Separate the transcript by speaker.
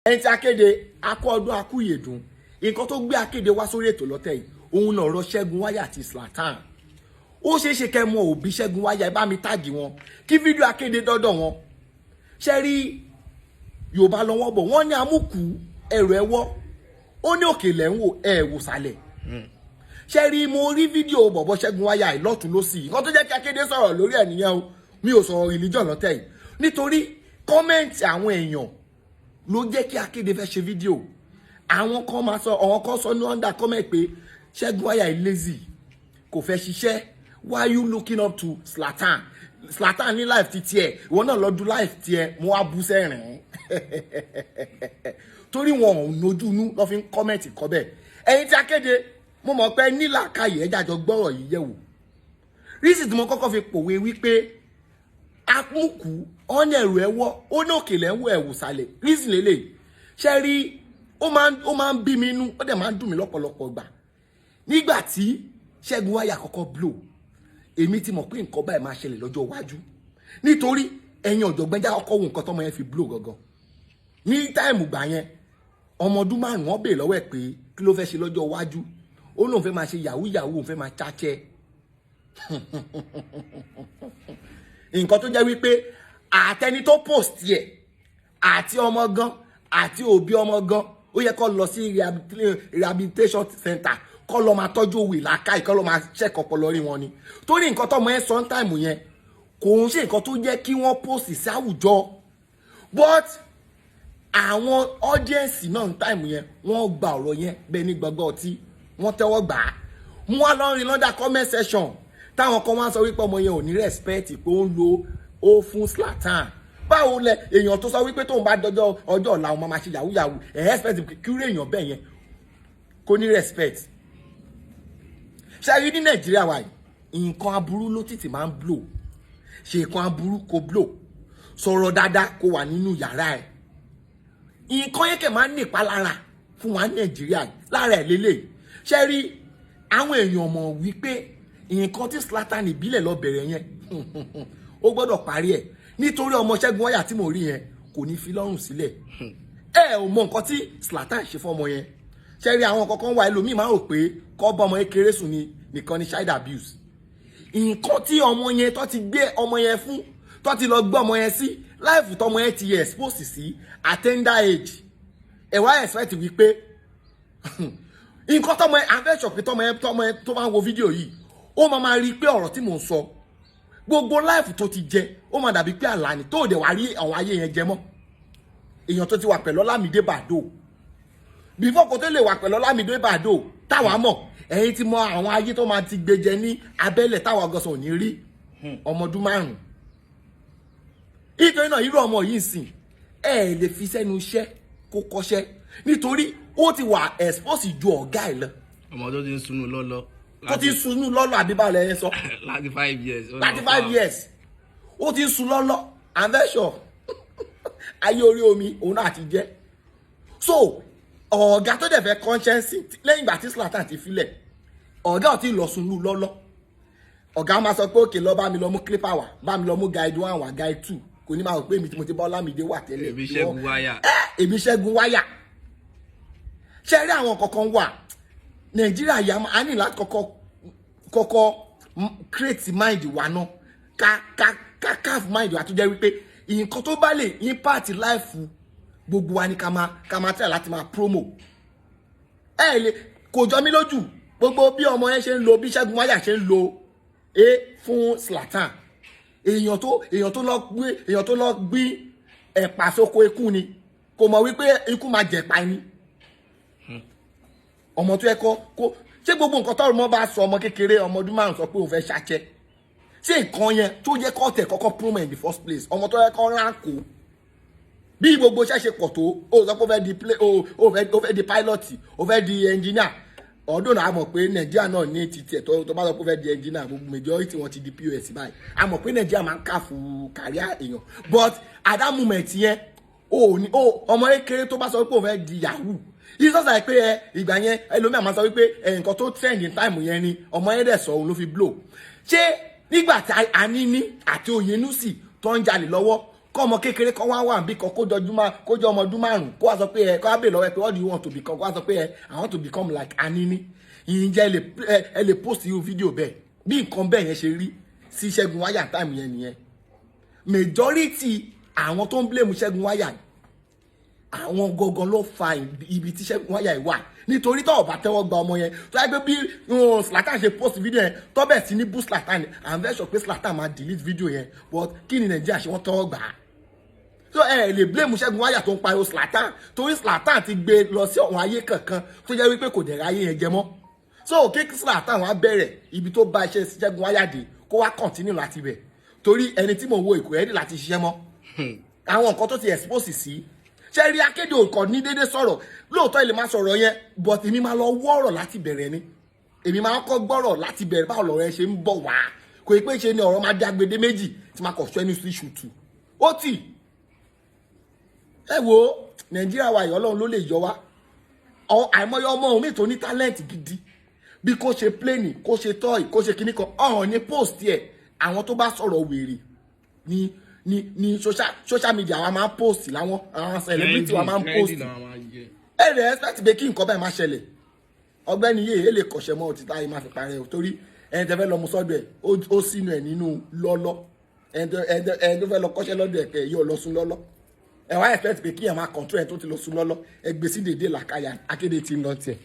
Speaker 1: Ẹni tí akéde akọ ọdún akúyèdùn, nǹkan tó gbé akéde wá sórí ètò lọ́tẹ̀ yìí, òun náà ọ̀rọ̀ Ṣẹ́gun Wáyà àti Zlatan. Ó ṣeé ṣe kẹ́ mọ òbí Ṣẹ́gun Wáyà. Ẹ bá mi tag wọn kí fídíò akéde dọ́dọ̀ wọn. Ṣe rí, Yorùbá lọ́wọ́ bọ̀, wọ́n ní amúkú ẹrù ẹwọ́, ó ní òkè lẹ́ ń wò, ẹ̀ wò sàlẹ̀. Ṣe rí, mo rí fídíò bọ̀bọ̀ Ṣẹ́gun Wáyà yìí lọ́tún lọ́sì. Nǹkan tó jẹ́ kí akéde sọ̀rọ̀ lórí ẹ̀ nìyẹn o. Mi ò sọ̀rọ̀ religion lọ́tẹ̀ yìí, nítorí comment àwọn èèyàn ló jẹ́ kí akéde fẹ́ ṣe fídíò. Àwọn kan máa sọ, àwọn kan sọ ní under comment pé Ṣẹ́gun Wáyà yìí lazy, kò fẹ́ ṣiṣẹ́. Why you looking up to Zlatan? Zlatan ní life ti tiẹ̀, ìwọ náà lọ du life tiẹ̀. Mo wá bú sẹ́rìn, torí wọn ò nójú inú lọ́ fi ń comment kọ́ bẹ́ẹ̀. Ẹ̀yin tí akéde, mo mọ̀ pé nílàkàyè, ẹ̀jẹ̀ àjọ gbọ́rọ̀ yìí yẹ̀ wò. Reason tí mo kọ́kọ́ fi pòwe wípé amúkú ọ̀nà ẹ̀rù ẹ̀wọ́, ó ní òkèlè ń wọ ẹ̀wù sàlẹ̀, reason lélẹ̀. Ṣe rí, ó máa ń bí mi inú, ó dẹ̀ máa ń dùn mí lọ́pọ̀lọpọ̀ gbà. Nígbà tí Ṣẹ́gun Wáyà kọ́kọ́ blow, èmi ti mọ̀ pé nǹkan báyìí máa ṣẹlẹ̀ lọ́jọ́ iwájú, nítorí ẹ̀yin ọ̀jọ̀gbọ́n já kọ́kọ́ wo nǹkan tọ́mọ yẹn fi blow gangan. Ní time gbà yẹn, ọmọ ọdún 5, wọ́n béèrè lọ́wọ́ ẹ̀ pé kí ló fẹ́ ṣe lọ́jọ́ iwájú. Ó lóun fẹ́ máa ṣe yahoo yahoo, òun fẹ́ máa cháchẹ́. Nǹkan tó jẹ́ wípé àtẹni tó post yẹ àti ọmọ gan àti òbí ọmọ gan, ó yẹ kó lọ sí rehabilitation center, kó lọ máa tọ́jú òwe làákàyè, kó lọ máa check ọpọlọ rí wọn ni. Torí nǹkan tọmọ yẹn sọ ní time yẹn kò ń ṣe nǹkan tó jẹ́ kí wọ́n post sí àwùjọ, but àwọn audience náà ní time yẹn, wọ́n gba ọ̀rọ̀ yẹn bẹ́ẹ̀ ní gbọgbọ́ ọtí, wọ́n tẹ́wọ́ gbà á. Mú wá lọ́rin lọ́dà comment section, táwọn kan wá sọ wípé ọmọ yẹn ò ní respect, pé ó ń lo ó fún Zlatan. Báwo lẹ èèyàn tó sọ wípé tóun bá dọjọ́ ọjọ́ ọ̀la, òun máa ṣe yahoo yahoo, ẹ̀ expect kí irú èèyàn bẹ́ẹ̀ yẹn kó ní respect? Ṣe rí, ní Nàìjíríà wa yìí, nǹkan aburú ló tètè máa ń blow. Ṣe nǹkan aburú kó blow, sọ̀rọ̀ dáadáa kó wà nínú yàrá ẹ̀, nǹkan yẹn kẹ̀ máa ń ní ìpalára fún wa ní Nàìjíríà. Lára ẹ̀ lélẹ̀, ṣe rí, àwọn èèyàn mọ̀ wípé nǹkan tí Zlatan ìbílẹ̀ lọ bẹ̀rẹ̀ yẹn, ó gbọ́dọ̀ parí ẹ̀, nítorí ọmọ Ṣẹ́gun Wáyà tí mo rí yẹn kò ní fi lọ́rùn sílẹ̀. Ẹ ò mọ nǹkan tí Zlatan ṣe fún ọmọ yẹn. Ṣe rí, àwọn kankan wà, ẹlòmíì máa ń rò pé kọ́ bá ọmọ yẹn kéré sùn ni nìkan ni child abuse. Nǹkan tí ọmọ yẹn tó ti gbé ọmọ yẹn fún, tó ti lọ gbé ọmọ yẹn sí life, tọmọ yẹn ti expose sí at tender age, ẹ wá expect wípé nǹkan tọmọ yẹn àfẹ́sọ̀ pé tọmọ yẹn tó bá ń wo fídíò yìí, ó máa máa rí i pé ọ̀rọ̀ tí mò ń sọ, gbogbo life tó ti jẹ, ó máa dàbí pé àlá ni, tó dẹ̀ wá rí àwọn ayé yẹn jẹ mọ́. Èèyàn tó ti wà pẹ̀lú Ọlámídé Bàdó before, kó tó lè wà pẹ̀lú Ọlámídé Bàdó táwa mọ̀, ẹ̀yin ti mọ àwọn ayé tó máa ti gbé jẹ ní abẹ́lẹ̀ táwa gọ́sọ̀ ò ní rí ọmọ ọdún 5. Nítorí náà, irú ọmọ yìí sìn, ẹ lè fi sẹ́nu iṣẹ́ kó kọ́ṣẹ́, nítorí ó ti wà expose ju ọ̀gá ẹ̀ lọ.
Speaker 2: Ọmọ tó ti ń sunú lọ́lọ́.
Speaker 1: Tó ti ń sunú lọ́lọ́, àbíbalẹ̀ yẹn sọ.
Speaker 2: Láti 5 years.
Speaker 1: Láti 5 years, ó ti ń sun lọ́lọ́ àfẹ́sọ̀ ayé orí omi, òun náà ti jẹ́. So ọ̀gá tó dẹ̀ fẹ́ conscience, lẹ́yìn ìgbà tí Zlatan ti filẹ̀, ọ̀gá ò tí ì lọ sunú lọ́lọ́. Ọ̀gá máa sọ pé òkè, lọ bá mi lọ mú clipper wá, bá mi lọ mú guide one wá, guide two. Kò ní máa rò pé èmi tí mo ti bá Ọlámídé wà tẹ́lẹ̀.
Speaker 2: Èmi Ṣẹ́gun Wáyà.
Speaker 1: Èmi Ṣẹ́gun Wáyà. Ṣe rí, àwọn kankan wà Nàìjíríà yà, á ní láti kọ́kọ́ kọ́kọ́ create mind wa náà, ká carve mind wa, tó jẹ́ wípé nǹkan tó bá lè impact life gbogbo wa ni ká máa tẹ̀ láti máa promo. Ẹ lè kò jọ mí lójú, gbogbo bí ọmọ yẹn ṣe ń lo, bí Ṣẹ́gun Wáyà ṣe ń lo e fún Zlatan, èèyàn tó lọ gbé ẹ̀pà sóko ikú ni, kò mọ̀ wípé ikú máa jẹ̀pà ni. Ọmọ tó yẹ kó ṣé gbogbo nǹkan tọrọ mọ bá sọ, ọmọ kékeré, ọmọ ọdún 5 sọ pé òun fẹ́ ṣàṣẹ, ṣé nǹkan yẹn tó yẹ kó tẹ̀ kọ́kọ́ promo in the first place? Ọmọ tó yẹ kó ránkó bí gbogbo iṣẹ́ ṣe pọ̀ tó, ó sọ pé ó fẹ́ di play, ó fẹ́ di pilot, ó fẹ́ di engineer. Ọdún náà, a mọ̀ pé Nàìjíríà náà ní titi ẹ̀. Tó bá sọ pé ó fẹ́ di engineer, gbogbo majority wọn ti di POS báyìí. A mọ̀ pé Nàìjíríà máa ń kà fún career èèyàn, but at that moment yẹn, ó ní ó ọmọ kékeré tó bá sọ pé òun fẹ́ di yahoo, it's just like pé ẹ ìgbà yẹn, ẹlòmíà máa sọ wípé ẹ nǹkan tó trend in time yẹn ni ọmọ yẹn dẹ̀ sọ, òun ló fi blow. Ṣé nígbà tí Anini àti Oyenusi tó ń jalè lọ́wọ́ Kọ́ ọmọ kékeré kan wá wà níbí kan, kó jọjú má, kó jọ ọmọ ọdún 5, kó wá sọ pé ẹ kó wá bèèrè lọ́wọ́ ẹ pé, "What do you want to become?" Kó wá sọ pé ẹ, "I want to become like Anini." Ìyẹn ẹ lè post irú fídíò bẹ́ẹ̀? Bí nǹkan bẹ́ẹ̀ yẹn ṣe rí sí Ṣẹ́gun Wáyà time yẹn nìyẹn. Majority àwọn tó ń blame Ṣẹ́gun Wáyà, àwọn gangan ló fa ibi tí Ṣẹ́gun Wáyà yìí wà, nítorí tó bá tẹ́wọ́ gba ọmọ yẹn, tó yẹ pé bí Zlatan ṣe post video yẹn, tó bẹ̀ sí ní bú Zlatan, I'm very sure pé Zlatan máa delete video yẹn. But kí ni Nàìjíríà ṣe? Wọ́n tẹ́wọ́ gbà á. So ẹ lè blame Ṣẹ́gun Wáyà tó ń pariwo Zlatan, torí Zlatan ti gbé lọ sí ọ̀hún ayé kankan tó jẹ́ wípé kò dẹ̀rẹ̀ ayé yẹn jẹ mọ́. So kí Zlatan wá bẹ̀rẹ̀ ibi tó bá iṣẹ́ Ṣẹ́gun Wáyà dé, kó wá continue láti bẹ̀, torí ẹni tí mò ń wo ìkó ẹ̀rí láti ṣiṣẹ́ mọ́ àwọn nǹkan tó ti expose sí. Ṣe rí akéde òkò ní déédéé sọ̀rọ̀ lóòótọ́, ilé máa sọ̀rọ̀ yẹn, but èmi máa lọ wọ́rọ̀ láti bẹ̀rẹ̀ ni. Èmi máa kọ́ gbọ́rọ̀ láti bẹ̀rẹ̀, báwo lọ̀rọ̀ ẹ ṣe ń bọ̀ wá. Kò yẹ pé ṣe ni ọ̀rọ̀ máa dé agbede méjì tí máa kọ̀ sọ ẹni sí ṣùtù ó tì. Ẹ wo Nàìjíríà wa yìí, Ọlọ́run ló lè yọ wá. Àìmọye ọmọ òun mi tó ní talent gidi, bí kò ṣe plane, kò ṣe toy, kò ṣe kíní kan, ọ̀hún ní post ẹ̀. Àwọn tó bá sọ̀rọ̀ wèrè ní social media wa máa ń post láwọn, àwọn celebrity wa máa ń post. Ẹ rẹ̀ expect pé kí nǹkan báyìí máa ṣẹlẹ̀. Ọ̀gbẹ́ni yìí èlé kọ̀ṣẹ́ mọ́ òtítà yìí máa fi parẹ́ o, torí ẹni tẹ́ fẹ́ lọ mú sọ́dọ̀ ẹ̀, ó sínú ẹ̀ nínú lọ́lọ́. Ẹni tó fẹ́ lọ kọ́ṣẹ́ lọ́dọ̀ ẹ̀ kẹ́ yóò lọ sún lọ́lọ́. Ẹ wá expect pé kí ẹ máa control ẹ tó ti lọ sún lọ́lọ́. Ẹ gbé sí dèdè làkàyà. Akéde ti ń lọ tiẹ̀.